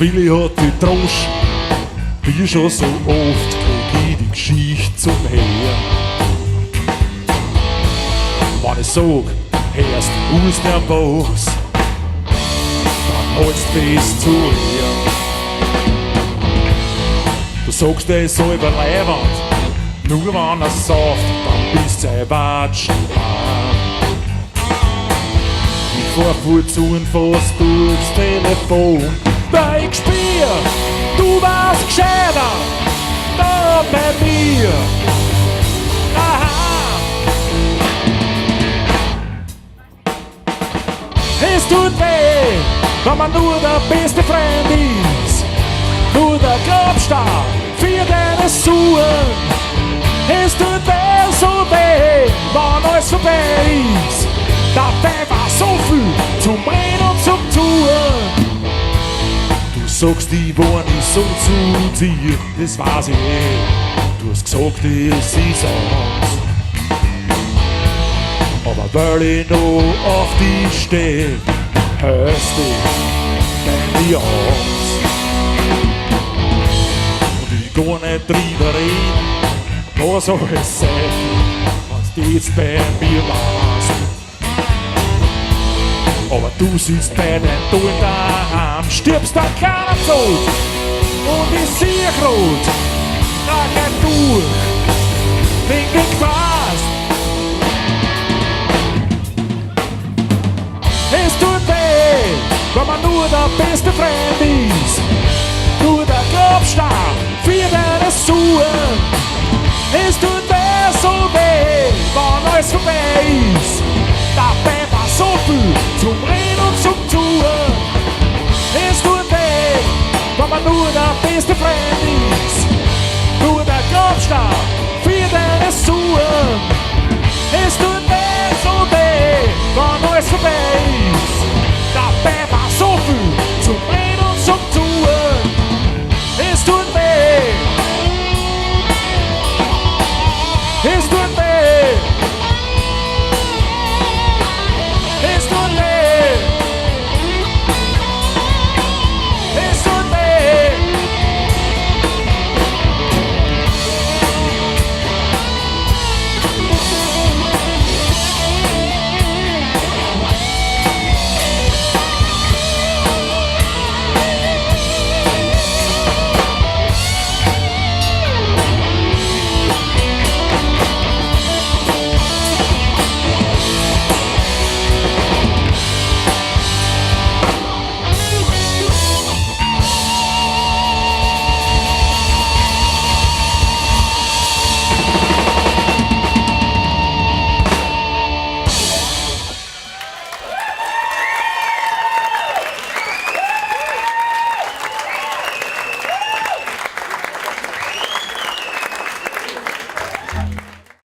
Der Willi hat die Droschen, wie schon so oft krieg ich die Geschichte zum Hören. Wenn ich sag, hörst aus dem was, dann holst bis zu ihr. Du sagst, er ist so überlebend, nur wenn er sauft, dann bist du ein Watschen. Ich fahr vor zu und fast durchs Telefon, weil ich spür, du warst gescheiter da bei mir. Aha. Es tut weh, wenn man nur der beste Freund ist, nur der Grabstab für deine Suchen. Es tut weh, so weh, wenn alles vorbei ist. Dabei war so viel zum Reden und zum Tun. Du sagst, ich war nicht so zu dir, das weiß ich eh. Du hast gesagt, es ist anders. Aber weil ich noch auf dich steh, hörst du deine Angst. Und ich gar nicht drüber reden, was alles sein, wenn's du jetzt bei mir warst. Aber du sitzt bei den Toten daheim, stirbst an keinem Tod und ich seh rot, da geht durch, wegen den Quast. Es tut weh, wenn man nur der beste Freund ist, nur der Grabstab für deine Suchen. Es tut weh, so weh, wenn alles vorbei ist. Dabei war so viel zum Reden und zum Tun. Es tut weh, wenn man nur der beste Freund ist, nur der Grabstab für deine Suchen. Es tut weh, so weh, wenn alles vorbei ist. Dabei war so viel